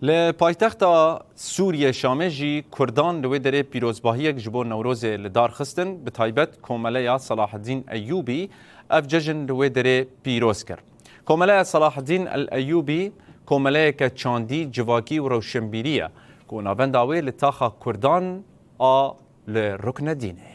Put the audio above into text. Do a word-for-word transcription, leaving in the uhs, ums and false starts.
Li paytexta Sûriyê Şamê jî Kurdan li wê derê pîrozbahiyek ji bo Newrozê li dar xistin, bi taybet Komeleya Selahaddîn Eyyûbî ev cejn li wê derê pîroz kir. Komeleya Selahaddîn El Eyyûbî komeleyeke çandî, civakî û rewşenbîrî ye ku navenda wê li taxa Kurdan a li ruknedînê.